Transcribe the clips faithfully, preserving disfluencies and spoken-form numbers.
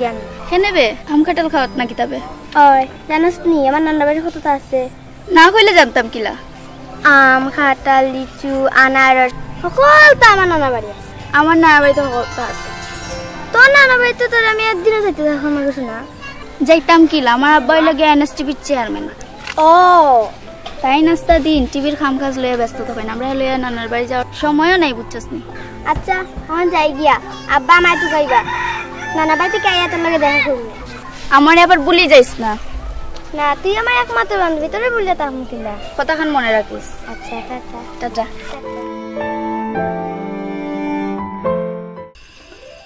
জ্ঞান। হেনে বে, আম কাঁঠাল খাওয়াত না কিতাবে? ওই, জানোস নি, আমার নানা বাড়ির কততা আছে। না কইলে জানতাম কিলা? আম, কাঁঠাল, লিচু, আনারস, হকলতা আমার নানা বাড়ি আছে। আমার নানা বাড়িত হকলতা আছে। তোর নানা বাড়িত তোর আমি একদিনও যাইতে দেখলাম না। যাইতাম কিলা, আমার আব্বা অইলা গিয়া এনএসটিভির চেয়ারম্যান। ও। তাইন আস্তা দিন টিভির কাম কাজ লইয়া ব্যস্ত থাকইন, আমরারে লইয়া নানার বাড়ি যাওয়ার সময়ও নাই, বুঝছস নি? আচ্ছা, অখন যাই গিয়া, আব্বা আমায় তুকাইবা। নানা বাড়ি থাকি আইয়া তোর লগে দেখা করমু। আমারে আবার ভুলি যাইস না। না, তুই আমার একমাত্র বান্ধবী, তোরে ভুলিয়া থাকমু কিলা? কথাখান মনে রাখিস। আচ্ছা, টাটা। টাটা।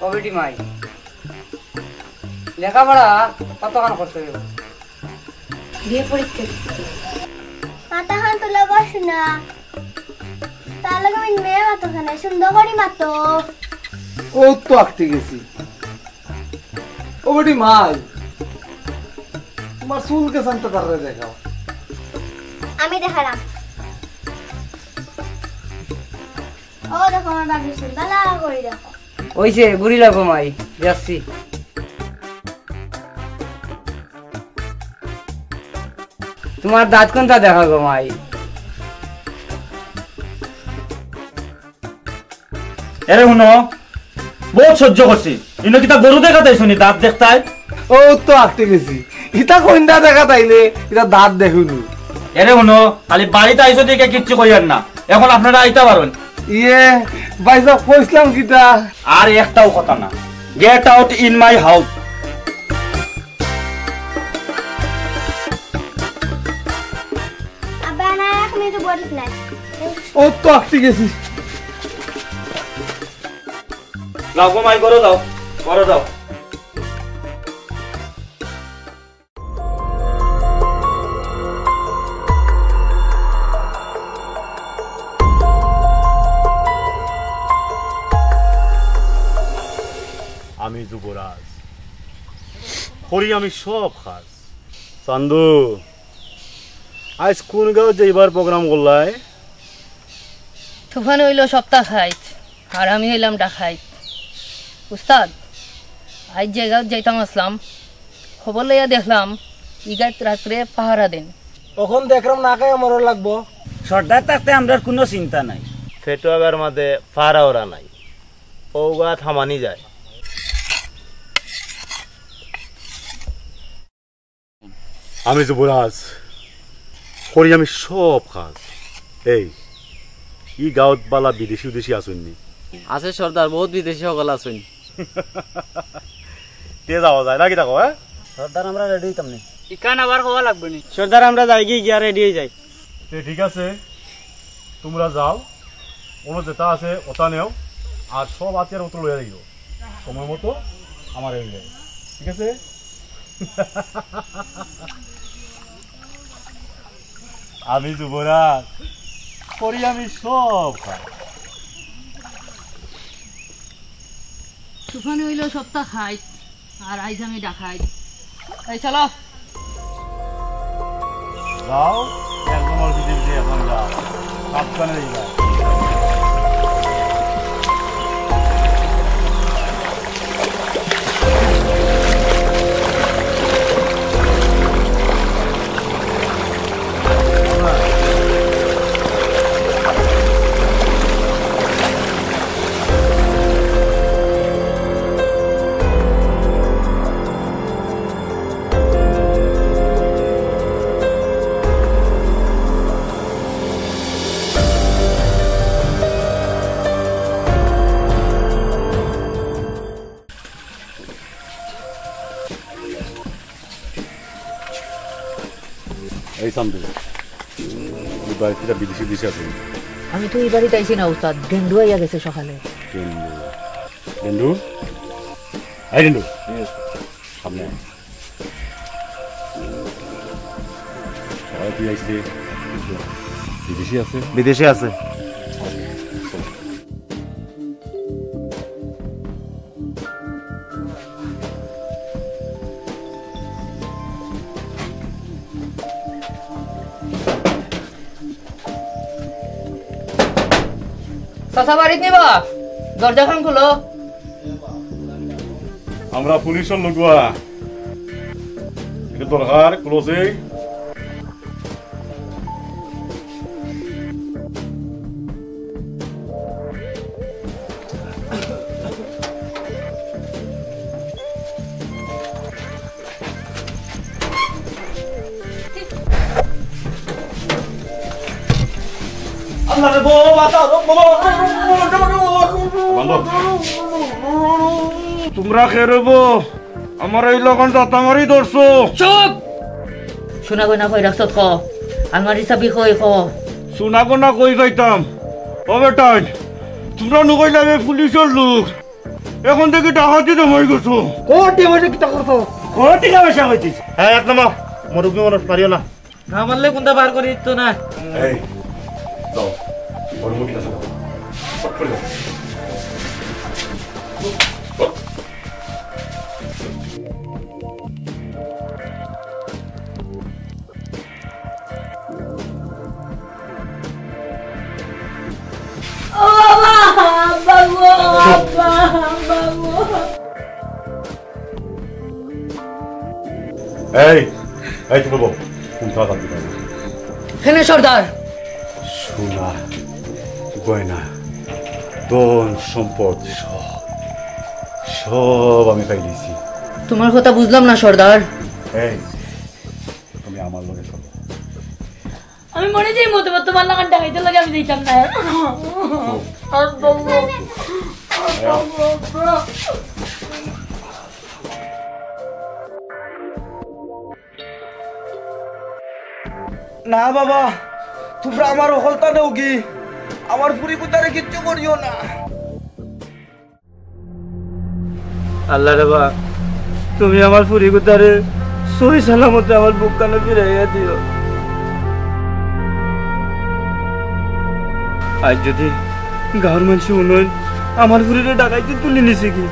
ও বেটি মাই, লেখাপড়া কতখান করতে হইব? বিয়ে পরীক্ষা দিতে। মাথাখান তুলে বস না। তার লগে আমি মেয়ে মাতো কেনে, সুন্দর করি মাতো। ও তো আটকে গেছি। ও বেটি মাই, তোমার চুল কেসানটা তারে দেখাও। আমি দেখালাম। ও দেখো আমার বাবুর চুল, ভালা করি দেখো। ওই যে ঘুরি লাগো মাই, যাচ্ছি। তোমার দাঁত কোনটা দেখা গো মাই? এরে হুনো, বহুত সহ্য করছি। ইনো কিতা গরু দেখাত আইছো নি, দাঁত দেখতায়? ও তো আটকে গেছি। ইতা কইন্দা দেখাত আইলে, ইতা দাঁত দেখুনি। এরে হুনো, খালি বাড়িত আইছো দেখে কিচ্ছু কইয়ার না। এখন আপনারা আইতা পারইন। ইয়ে, ভাইসাব, কইছিলাম কিতা? আর একটাও কথা না। Get out in my house. আব্বা, না, এক মিনিট বলিস না। ও তো আটকে গেছি। যাও গো মাই, ঘরো যাও, ঘরো যাও। আমি যুবরাজ, করি আমি সব কাজ। চান্দু, আইজ কোন গাঁও যাইবার program করলায়? তুফান অইলো সপ্তা খাইত, আর আমি অইলাম ডাকাইত। উস্তাদ, আইজ যে গাঁওত যাইতাম আছলাম, খবর লইয়া দেখলাম, ই গাঁওত রাত্রে পাহারা দেইন। অখন দেখরাম না খাইয়া মরন লাগবো। সর্দার থাকতে আমরার কুনু চিন্তা নাই। ফেটুয়াগার মাঝে পাহারা ওরা নাই, ও গাঁওত হামানি যায়। আমি যুবরাজ, করি আমি সব কাজ। এই, ই গাঁওত বালা বিদেশি উদেশি আছইন নি? আছে সর্দার, বহুত বিদেশি হকল আছইন। তে যাওয়া যায় নাকি দেখো, হ্যাঁ? সর্দার, আমরা ready অইতাম নি। ইখান আবার কওয়া লাগবো নি? সর্দার, আমরা যাইগি, গিয়া ready অই যাই। তে ঠিক আছে, তুমরা যাও, অনো যেতা আছে অতা নেও, আর সব আতিয়ার মতো লইয়া যাইও। সময় মতো আমারে অই যায়, ঠিক আছে? আমি যুবরাজ, করি আমি সব কাজ। তুফানে অইলো সপ্তা খাইত, আর আইজ আমি ডাকাইত। এই চলো। যাও, একদম অল্প দিন দিয়ে এখন যাও। সাবধানে যাও। এই সামনে, এই বাড়িত কিতা বিদেশি বিদেশি আছে? আমি তো ই বাড়িত আইছি না উস্তাদ, গেন্ডু আইয়া গেছে সকালে। গেন্ডু? গেন্ডু? এই গেন্ডু, সামনে আয়। সকালে তুই আইসলে বিদেশি আছে? বিদেশি আছে। চাচা বাড়িত নি বা? দরজাখান খুলো। আমরা পুলিশর লগুয়া। এটা দরকার, ক্লোজে। আল্লাহ রে, বউ, বাঁচাও, বউ, বউ, বউ, বউ, বউ, বউ, বউ। বান্ধব। তুমরা কে রে বউ? আমার এই লগন জাতা মারি ধরছো। চুপ! সোনা গয়না কই রাখছত ক? আলমারি চাবি কই ক? সোনা গয়না কই পাইতাম? ও বেটাইন, তুমরা নু কইলায় আমি পুলিশর লোক। এখন দেখি ডাকাতি জমাই গেছো। কোটি মনে কিতা করছো? কোটি টাকা পয়সা কইতিস? হ্যাঁ, এক নম্বর, মুরব্বি মানুষ, মারিও না। না মারলে কুনটা বার করি দিত না। এই, দাও, ওর মুখে আছে, দাও। ফট করে দাও। ও বাবা, আব্বা গো, আব্বা, আব্বা গো। এই, এই, তুমি বল, কোন কথা বলতে পারো? কেনে সর্দার? সোনা, গয়না, ধন, সম্পদ, সব, সব আমি পাইলিছি। তোমার কথা বুঝলাম না সর্দার। এই, তুমি আমার লগে চলো। আমি মরে যাইমু, তোমার লাখান ডাকাইতর লগে আমি যাইতাম না। না বাবা, তুমরা আমার হকলতা নেওগি, আমার ফুরি কুতারে কিচ্ছু করিও না। আল্লাহ রে বা, তুমি আমার ফুরি কুতারে সহি সালামতে আমার বুকখানো ফিরাইয়া দিও। আইজ যদি গাঁওর মানষে হুনইন আমার ফুরিরে ডাকাইতে তুলি নিছে গি,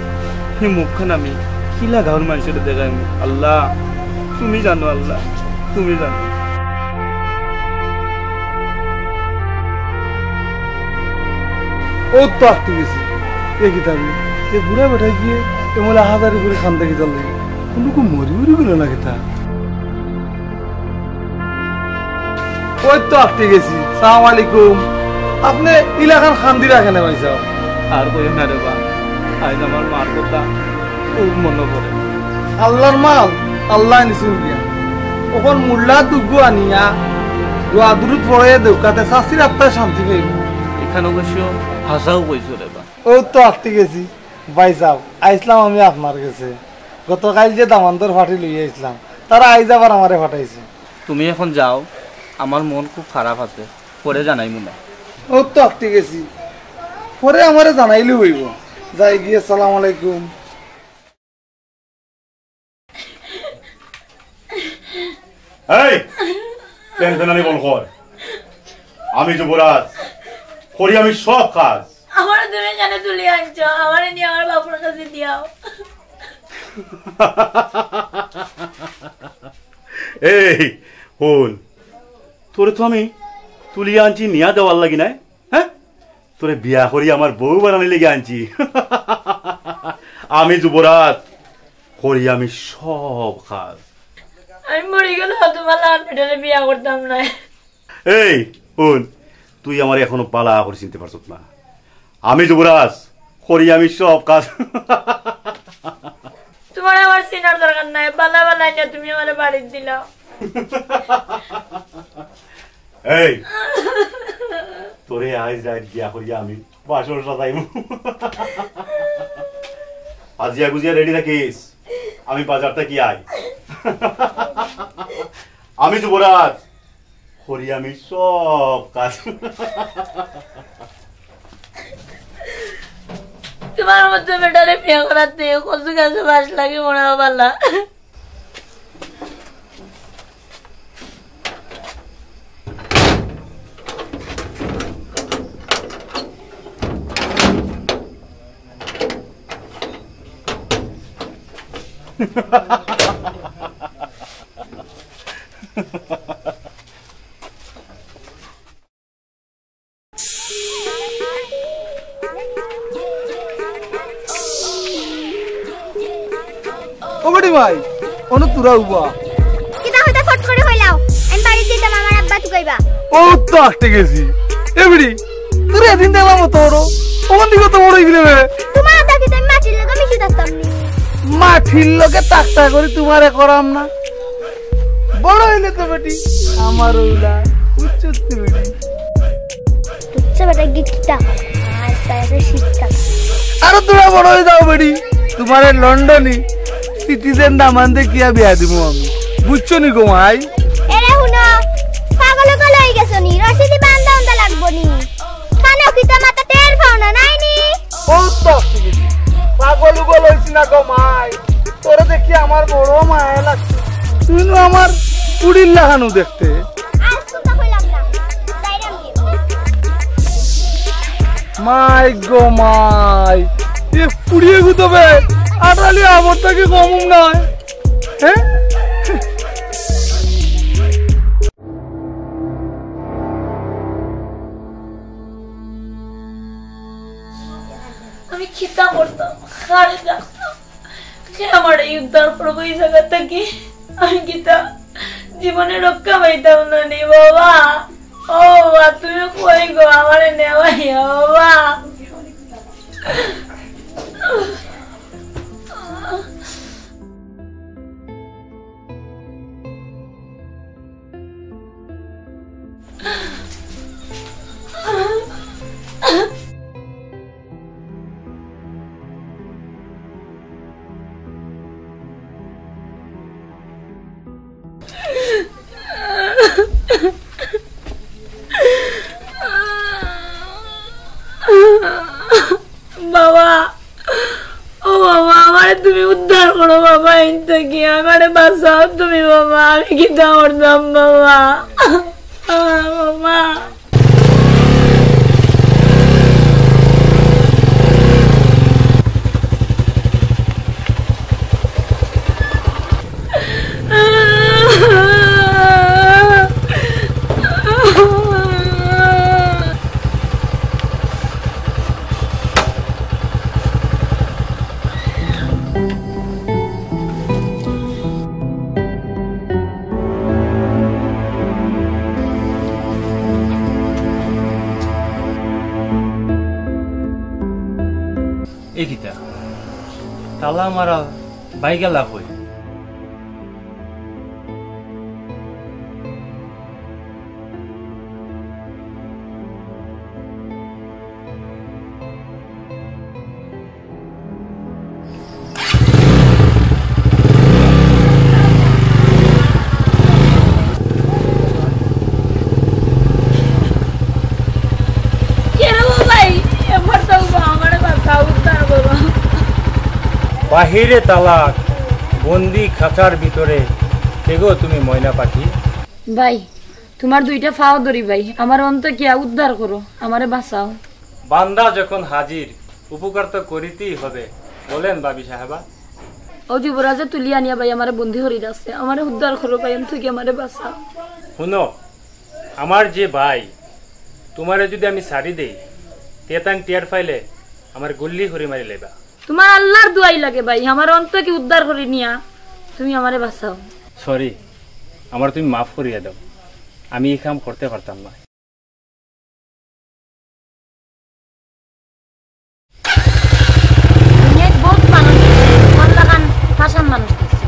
হি মুখখান আমি কিলা গাঁওর মানষরে দেখাইমু? আল্লাহ, তুমি জানো আল্লাহ, তুমি জানো। ও তো আটকি গেছি। এ কিতা বে? এ বুড়া বেটা গিয়ে এ মোলা হাজারি করে খান্দা কিতার লাগি? কুনু কু মরি উরি গেল না কিতা? ওই তো আটকি গেছি। সালাম আলাইকুম। আপনে ইলাখান খান্দি রাখেন ভাই সাহেব। আর কইও না রে বা, আইজ আমার মার কথা খুব মনো পড়ে। আল্লাহর মাল আল্লায় নিছইন গিয়া। অখন মুল্লা দুগু আনিয়া দোয়া দুরুদ পড়ে দেউক্কা তে চাচির আত্মায় শান্তি পাইবো। ইখান অবশ্য হাছাউ কইছো রে বা। ও তো আটকি গেছি। ভাই সাহেব, আইছলাম আমি আপনার গেছে। গতকাইল যে দামান্দর ফাটি লইয়া আইছলাম, তারা আইজ আবার আমারে ফাটাইছে। তুমি এখন যাও, আমার মন খুব খারাপ আছে, পরে জানাইমু না। ও তো আটকি গেছি, পরে আমারে জানাইলে অইবো। যাইগি, আসসালামু আলাইকুম। এই, প্যান প্যানানি বন্ধ কর। আমি যুবরাজ, করি আমি সব কাজ। আমারে তুমি কেনে তুলি আনছো? আমারে নিয়া আমার বাপর কাছে দিয়াও। এই, হুন, তোরে তো আমি তুলিয়া আনছি নিয়া দেওয়ার লাগি নায়, হ্যাঁ? তোরে বিয়া করি আমার বউ বানানি লেগে আনছি। আমি যুবরাজ, করি আমি সব কাজ। আমি মরি গেলে তোমার লাল বেটারে বিয়া করতাম না। এই, হুন, তুই আমার এখনো বালা করে চিনতে পারছত না। আমি যুবরাজ, করি আমি সব কাজ। তোমার আমার চিনার দরকার নাই, বালা বালা নিয়ে তুমি আমার বাড়িত দিলাও। এই, তোরে আইজ রাইত বিয়া করিয়া আমি বাসর সাজাইমু। আজিয়া গুজিয়া রেডি থাকিস, আমি বাজার থাকি আই। আমি যুবরাজ, করি আমি সব কাজ। তোমার মতো বেটারে বিয়া করাতে কচু গাছে বাঁশ লাগে মরা বালা। ভাই, অনো তোরা উবা। কিতা হইতা ফট করি কইলাও। আমি বাড়িত যাইতাম, আমার আব্বা তুকাইবা। ও তো আটকে গেছি। এ বেটি, তোরে এদিন দেখলাম অত বড়। অখন দেখি অত বড় অইগেলে বে। তোমার আব্বা কিতা আমি মাটির লগে মিশি থাকতাম নি? মাটির লগে তাকতা করি তোমারে করাম না। বড় অইলে তো বেটি, আমার অইলা। বুঝছো তো বেটি? বুঝছো বেটা, গিট্টা। আর তারে শিক্ষা। আরো তোরা বড় অই যাও বেটি। তোমারে লন্ডনি সিটিজেন দামান দেখিয়া বিয়া দিমু আমি। বুঝছো নি গো মাই? এরে হুনো, পাগল অকল অই গেছো নি? রশি দি বান্ধা উন্ধা লাগবো নি? কানো কিতা মাথা টের পাও না, নাই নি? ও তো পাগল উগল অইছি না গো মাই। তোরে দেখি আমার বড় মায়া লাগছে। তুই নু আমার পুড়ির লাখানউ দেখতে। আজ তো কইলাম না। যাইরাম কি? মাই গো মাই, এ পুড়িয়ে গুতবে আটালি আবর থাকি কম নায়। হ্যাঁ? আমি কিতা করতাম, কারে ডাকতাম? কে আমারে উদ্ধার করবো এই জাগা থাকি? আমি কিতা জীবনে রক্ষা পাইতাম না নি বাবা? ও বাবা, তুমি কই গো? আমারে নেওয়াইয়া বাবা। বাবা, ও বাবা, আমারে তুমি উদ্ধার করো বাবা, ইন থাকি আমারে বাঁচাও তুমি বাবা, আমি কিতা করতাম বাবা? আহ, বাবা। এ কিতা? তালা মারা, ভাই গেলা কই? বাহিরে তালাক, বন্দি খাঁচার ভিতরে, কে গো তুমি ময়না পাখি? ভাই, তোমার দুইটা পাও ধরি ভাই, আমার অন্ত কিয়া উদ্ধার করো, আমারে বাঁচাও। বান্দা যখন হাজির, উপকার তো করিতেই হবে, বলেন ভাবি সাহেবা। ও যুবরাজে তুলি আনিয়া ভাই আমারে বন্দি করি রাখছে, আমারে উদ্ধার করো ভাই, অন্ত কি আমারে বাঁচাও। হুনো, আমার যে ভাই, তোমারে যদি আমি ছাড়ি দেই, তে তান টের পাইলে আমার গুল্লি করি মারি লেবা। তোমার আল্লাহর দোয়াই লাগে ভাই, আমার অন্ত কি উদ্ধার করি নিয়া তুমি আমারে বাঁচাও। সরি, আমার তুমি মাফ করিয়া দাও, আমি এই কাম করতে পারতাম না। দুনিয়াত বহুত মানুষ দেখছি, কোন লাখান পাষাণ মানুষ দেখছি।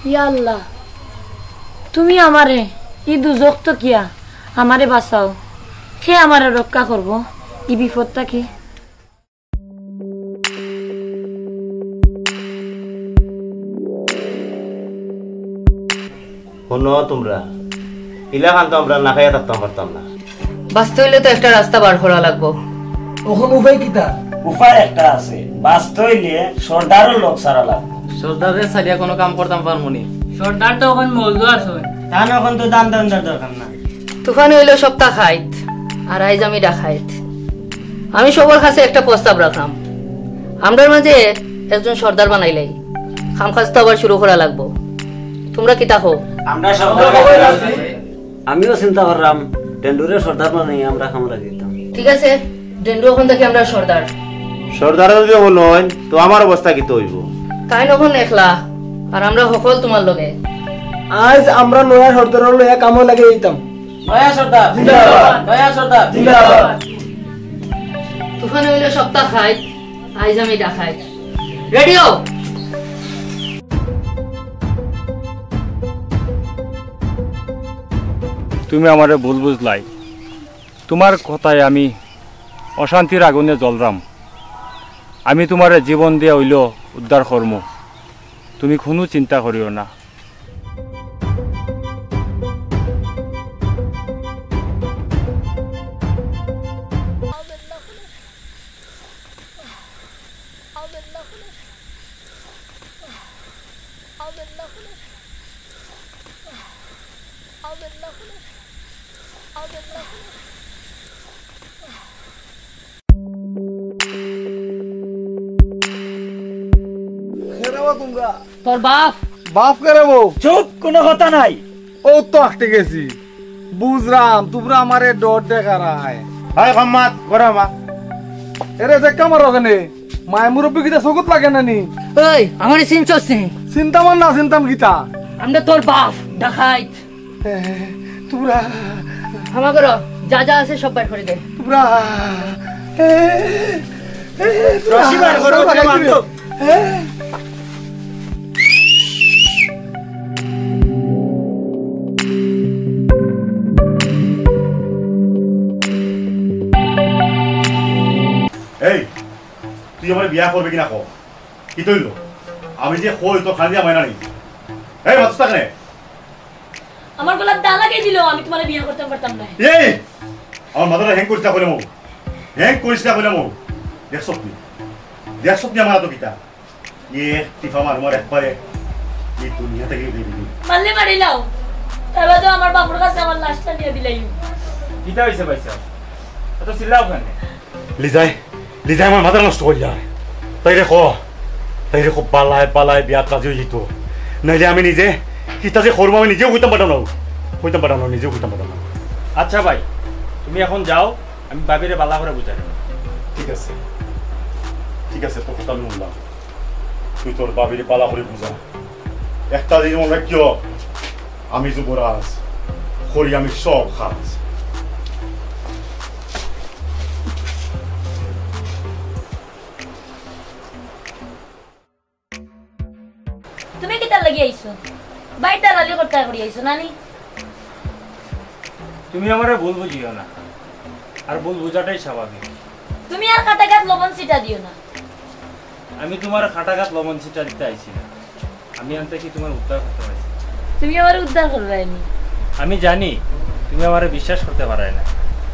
ইয়া আল্লাহ, তুমি আমারে ই দুজখ থাকিয়া আমারে বাঁচাও, কে আমারে রক্ষা করবো ই বিপদ থাকি? হুনো তুমরা, ইলাখান তো আমরা না খাইয়া থাকতাম পারতাম না। বাঁচতে অইলে তো একটা রাস্তা বার করা লাগবো। অখন উপায় কিতা? উপায় একটা আছে, বাঁচতে অইলে সর্দারর লগ ছাড়া লাগবো। সর্দাররে ছাড়িয়া কোনো কাম করতাম পারমু নি? সর্দার তো অখন মৌজু আছইন। তান অখন তো দান ধান্দার দরকার না। তুফান অইলো সপ্তা খাইত, আর আইজ আমি ডাকাইত। আমি সবর কাছে একটা প্রস্তাব রাখলাম, আমরার মাঝে একজন সর্দার বানাইলাই, কাম কাজ তো আবার শুরু করা লাগবো। তুমরা কিতা কও? আমরা সর্দার বানাইলাই। আমিও চিন্তা করলাম, ডেন্ডুরে সর্দার বানাইয়া আমরা কামো লাগাইতাম। ঠিক আছে, ডেন্ডু অখন থাকি আমরার সর্দার। সর্দারে যদি অখন অইন, তো আমার অবস্থা কিতা অইবো? তাইন অখন একলা, আর আমরা হকল তুমার লগে। আইজ আমরা নয়া সর্দাররে লইয়া কামো লাগাইতাম। নয়া সর্দার জিন্দাবাদ। নয়া সর্দার জিন্দাবাদ। তুফানে অইলে সপ্তা খাই, আইজ আমি ডাকাইত। রেডিও। তুমি আমারে ভুল বুঝলায়। তুমার কথায় আমি অশান্তির আগুনে জ্বলরাম। আমি তুমারে জীবন দিয়া অইলেও উদ্ধার করমু। তুমি কুনু চিন্তা করিও না। তোর বাপ। বাপ কেরে বউ? চুপ, কুনু কথা নাই। অউ তো আটকি গেছি। বুঝরাম, তুমরা আমারে ডর দেখারায়। হায় কাম্মাত, গরমা। এরে যে কামার ওখানে, মায় মুরব্বি কিতা চকুত লাগে না নি? ওই, আমারে চিনছস নি? চিনতাম আর না চিনতাম কিতা? আমরা তোর বাপ, ডাকাইত। এ, তুমরা ক্ষমা করো, যা যা আছে সব বার করে দে। তুমরা, এ, এ, তুমরা, রশি বার করো, সব বার করে দে। এ। এই, তুই আমারে বিয়া করবে কিনা ক? কিতা অইলো? আমি যে কই, তোর খান দিয়া মাইনা নেই। এই, মাতস না কেনে? আমার গলাত দা লাগাই দিলো, আমি তুমারে বিয়া করতাম পারতাম না। এই, আমার মাথাটা হ্যাং করিস না কইলাম। হ্যাং করিস না কইলাম। দেখছত নি? দেখছত নি আমার আতো কিতা? এক টিপা মারমু আর একবারে এই দুনিয়া থাকি উঠাই দিমু। মারলে মারিলাও, তার বাদে আমার বাপর কাছে আমার লাশটা নিয়া দিলাইও। কিতা অইছে ভাইসাব? এত চিল্লাও কেনে? লিজাই, লিজাই আমার মাথা নষ্ট করিলার। তাইরে ক, তাইরে ক বালায় বালায় বিয়াত রাজি অইযিতো। নাইলে আমি নিজে, কিতা যে করমু আমি নিজেও কইতাম পারতাম না। কইতাম পারতাম না, নিজেও কইতাম পারতাম না। আচ্ছা ভাই, তুমি এখন যাও, আমি ভাবিরে বালা করি বুঝাই দিমু। ঠিক আছে, ঠিক আছে, তোর কথা আমি হুনলাম। তুই তোর ভাবিরে বালা করি বুঝা। একটা জিনিস মনো রাখিও, আমি যুবরাজ, করি আমি সব কাজ। তুমি কিতার লাগি আইছো? ভাইর দালালি করতায় করি আইছো না নি? তুমি আমারে ভুল বুঝিও না, আর ভুল বুঝাটাই স্বাভাবিক। তুমি আর কাটা গাত লবণ ছিটা দিও না। আমি তুমার কাটা গাত লবণ ছিটা দিতে আইছি না, আমি আনতে কি তুমার উদ্ধার করতে আইছি। তুমি আমারে উদ্ধার করবায় নি? আমি জানি তুমি আমারে বিশ্বাস করতে পারবায় না।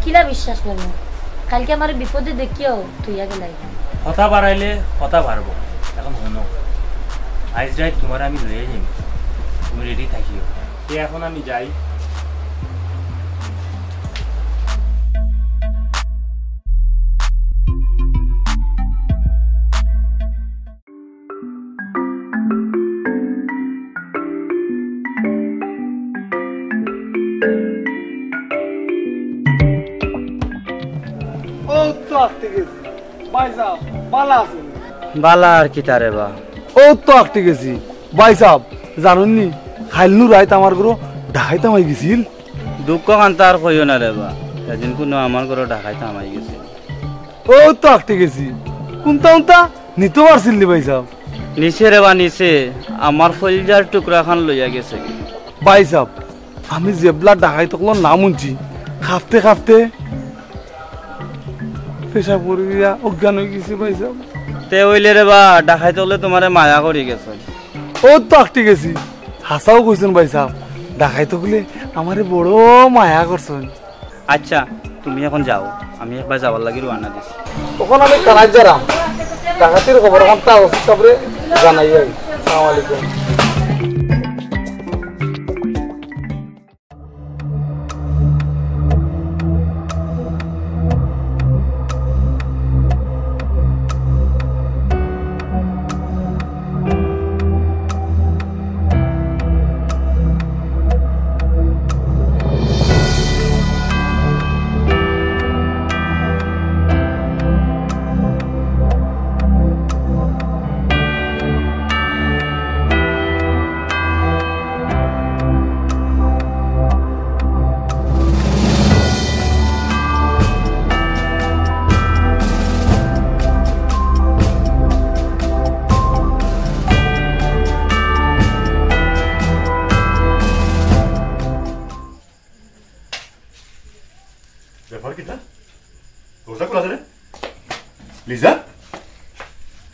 কিলা বিশ্বাস করমু? কাইলকে আমারে বিপদে দেখিয়াও থইয়া গেলায়। কথা বাড়াইলে কথা বাড়বো। এখন হুনো, আইজ রাইত তুমারে আমি লইয়া যাইমু, তুমি রেডি থাকিও। তে এখন আমি যাই। অউ তো আটকি গেছি। ভাইসাব, বালা আছইন নি? বালা আর কিতা রে বা? অউ তো আটকি গেছি। ভাইসাব, জানইন নি, কাইল নু রাইত আমার ঘরো ডাকাইত হামাই গেছিল। দুঃখ খান্তা আর কইও না রে বা, হেদিন কুনু আমার ঘরো ডাকাইত হামাই গেছিল। অউ তো আটকি গেছি। কুন্তা উন্তা নিতো পারছিল নি ভাইসাব? নিছে রে বা, নিছে। আমার কইলজার টুকরা খান লইয়া গেছে। ভাইসাব, আমি যেবলা ডাকাইত অকলর নাম হুনছি, কাঁপতে কাঁপতে পেশাব করি দিয়া অজ্ঞান অই গেছি ভাইসাব। তে অইলে রে বা, ডাকাইত অকলে তুমারে মায়া করি গেছে। অউ তো আটকি গেছি। হাছাউ কইছইন ভাইসাব, ডাকাইত অকলে আমারে বড় মায়া করছইন। আচ্ছা, তুমি এখন যাও, আমি একবার যাওয়ার লাগি রওয়ানা দিছি। অখন আমি থানাত যাইরাম, ডাকাতির খবর খান তা ওসি সাবরে জানাইয়া আই। আসসালামু আলাইকুম। লিজা,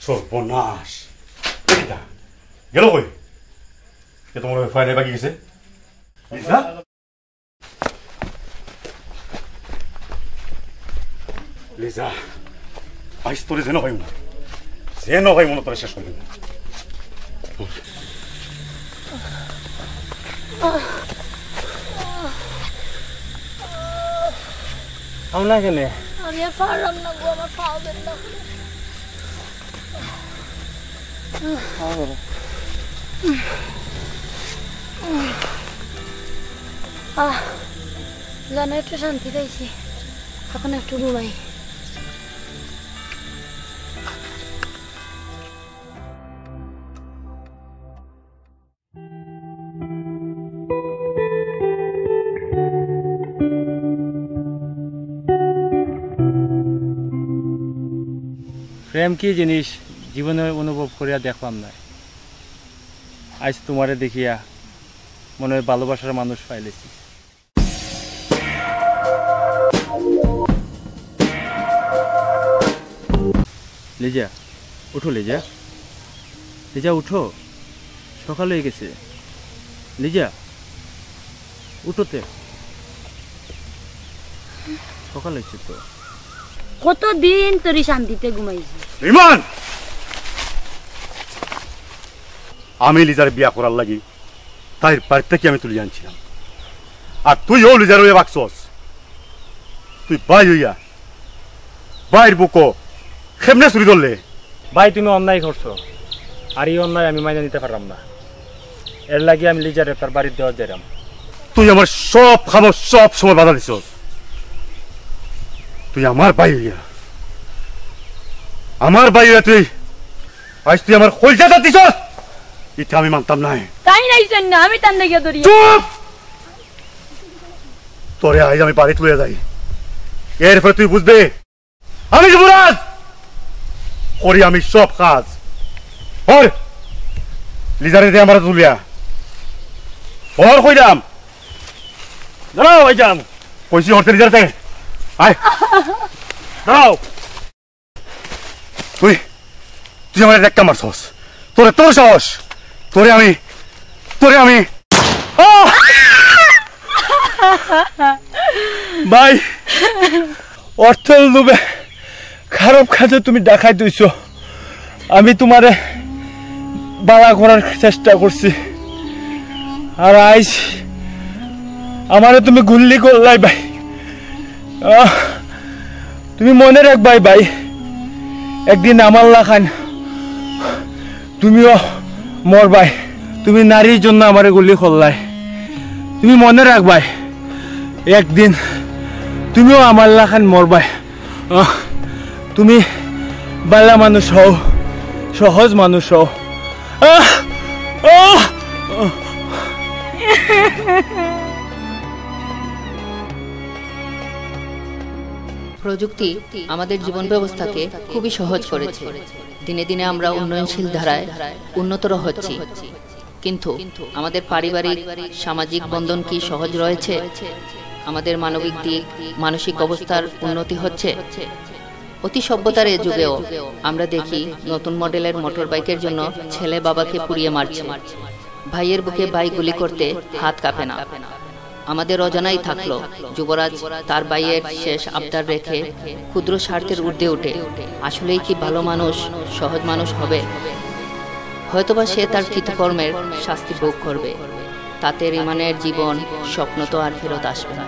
সর্বনাশ। এ কিতা? গেল কই? এ তো মনে হয় ফাইলে বাকি গেছে। লিজা? লিজা, আইজ তোরে যেন পাইমু না, যেন পাইমু না, তোরে শেষ করি দিমু। আমরা কেনে? আমি আর পারলাম না গো, আমার পাও ব্যথা করে। আহ, জানো, একটু শান্তি পাইছি, এখন একটু ঘুমাই। প্রেম কি জিনিস জীবনে অনুভব করিয়া দেখলাম না, আজ তোমারে দেখিয়া মনে হয় ভালোবাসার মানুষ পাইলেছি। লিজা, উঠো লিজা, লিজা উঠো, সকাল হয়ে গেছে। লিজা, উঠো তে, সকাল হয়েছে তো। কতদিন তোর শান্তিতে ঘুমাইছি। ইমান, আমি লিজার বিয়া করার লাগি তাইর বাড়িত থাকি আমি তুলি আনছিলাম, আর তুই ও লিজার হইয়া বাকছস। তুই ভাই হইয়া ভাইর বুকো কেমনে ছুরি ধরলে? ভাই, তুমি অন্যায় করছো, আর এই অন্যায় আমি মাইনা নিতে পারলাম না। এর লাগি আমি লিজারে তার বাড়িত দেওয়া যাইরাম। তুই আমার সব খাবার সব সময় বাধা দিছস। তুই আমার ভাই হইয়া, আমার ভাই হইয়া তুই আজ তুই আমার কইলজাটা দিছস, ইটা আমি মানতাম নায়। তাই নাইছইন না, আমি টান দেখিয়া ধরি। চুপ! তোরে আইজ আমি বাড়িত লইয়া যাই, এরপরে তুই বুঝবে আমি যুবরাজ, করি আমি সব কাজ। হর, লিজারে দে আমার তুলিয়া। হর কইলাম। দাঁড়াও, এই যাম। কইছি হরতে লিজারে দে। আয়। দাঁড়াও। তুই, তুই আমার একটা মারছস। তোরে তোর সাহস। তোরে আমি, তোরে আমি। আহ! ভাই, অর্থর লোভে খারাপ কাজে তুমি ডাকাইত অইছো। আমি তোমারে বালা করার চেষ্টা করছি, আর আইজ আমারে তুমি গুল্লি করলাই ভাই। আহ, তুমি মনে রাখবাই ভাই, একদিন আমার লাখান তুমিও মরবাই। তুমি নারীর জন্য আমারে গুলি করলায়। তুমি মনে রাখবায়, একদিন তুমিও আমার লাখান মরবায়। আহ, তুমি বালা মানুষ হও, সহজ মানুষ হও। আহ, আহ, আহ। প্রযুক্তি আমাদের জীবন ব্যবস্থাকে খুবই সহজ করেছে। দিনে দিনে আমরা উন্নয়নশীল ধারায় উন্নতর হচ্ছি, কিন্তু আমাদের পারিবারিক, সামাজিক বন্ধন কি সহজ রয়েছে? আমাদের মানবিক দিক, মানসিক অবস্থার উন্নতি হচ্ছে? অতি সভ্যতার এ যুগেও আমরা দেখি নতুন মডেলের মোটর বাইকের জন্য ছেলে বাবাকে পুড়িয়ে মারছে, ভাইয়ের বুকে ভাই গুলি করতে হাত কাঁপে না। আমাদের অজানাই থাকলো, যুবরাজ তার ভাইয়ের শেষ আবদার রেখে ক্ষুদ্র স্বার্থের ঊর্ধ্বে উঠে আসলেই কি ভালো মানুষ, সহজ মানুষ হবে? হয়তোবা সে তার কৃতকর্মের শাস্তি ভোগ করবে, তাতে রিমানের জীবন, স্বপ্ন তো আর ফেরত আসবে না।